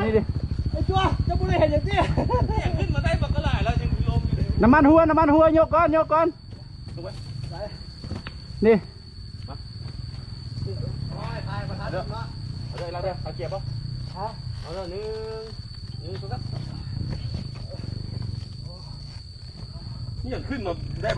ນີ້ດິ ໄອ້ຈົວ ເຈົ້າບໍ່ໄດ້ເຫັນຫຍັງຕິ? ຂຶ້ນມາໄດ້ບັກກະຫຼາຍແລ້ວ ຍັງລົມຢູ່ເດ້. ນ້ຳມັນຮົ່ວ ນ້ຳມັນຮົ່ວ ຍົກກ່ອນ ຍົກກ່ອນ. ນີ້ ເອົາເດີ ເອົາເດີ ເອົາເດີ ເອົາເກຍບໍ່? ຮະ? ເອົາເດີ ໜຶ່ງ ໜຶ່ງ ສອງ ສາມ. ນີ້ຍັງຂຶ້ນມາໄດ້.